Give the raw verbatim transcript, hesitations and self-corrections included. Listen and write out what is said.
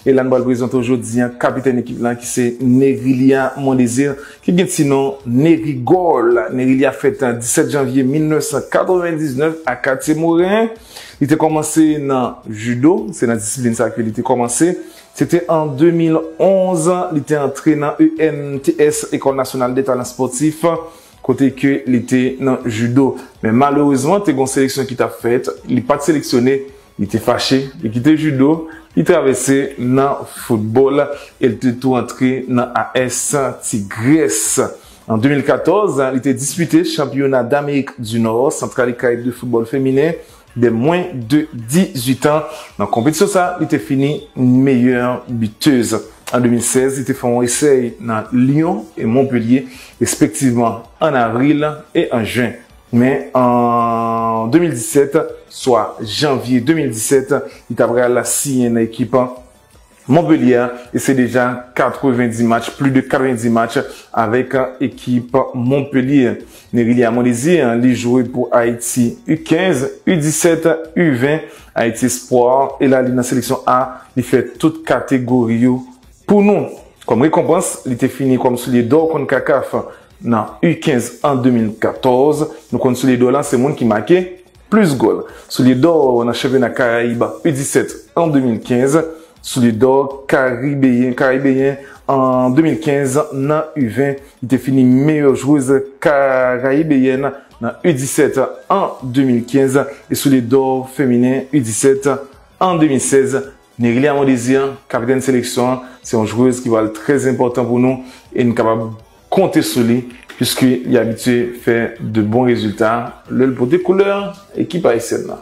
E la n pral prezante w jodi a kapitèn ekip la ki se Nerilia Mondésir, ki gen ti non Nerigòl. Nerilia fèt disèt janvye mil nèf san katrevendiznèf a Katye Moren. Li te kòmanse nan jido, se nan disiplin sa ke li te kòmanse. Se te an de mil onz, li te antre nan E N T S, École Nationale des Talents Sportifs, kote ke li te nan jido. Men malerezman, te gon seleksyon ki t ap fèt, li pa t seleksyone, li te fache, li kite jido, li travèse nan foutbòl, e li te tou antre nan A S Tigres. An de mil katòz, li te dispite chanpyona Damerik di Nò, Santral e Karayib de foutbòl feminen, de mwen de dizuit an. Nan konpetisyon sa, li te fini meyè bitez. An de mil sèz, li te fè yon esèy nan Lyon e Montpellier, respektivman an avril e an jen. Men an de mil disèt, swa janvye de mil disèt, li ta pral siyen nan ekip Montpellier, e se deja katrevendi match, plis de katrevendi match avèk ekip Montpellier. Nerilia Mondésir, li jwe pou Ayiti U kenz, U disèt, U ven, Ayiti Espoir, e la li nan seleksyon A, li fè tout kategori yo pou nou. Kòm rekonpans, li te fini kòm soulye dò konkakaf nan U kenz an de mil katòz. Nou konn soulye dò la, se moun ki make plis gòl. Soulye dò nan chanpyona Karayib U disèt an de mil kenz, soulye dò karibeyen, karibeyen an de mil kenz nan U ven, li te fini meyè jwez karayibeyèn nan U disèt an de mil kenz, e soulye dò feminen U disèt an de mil sèz. Nerilia Mondésir, kapitèn seleksyon an, se yon jwez ki pral trè enpòtan pou nou, e n kapab konte sou li, piske li abitye fè de bon rezilta lè l pote koulè ekip ayisyèn nan.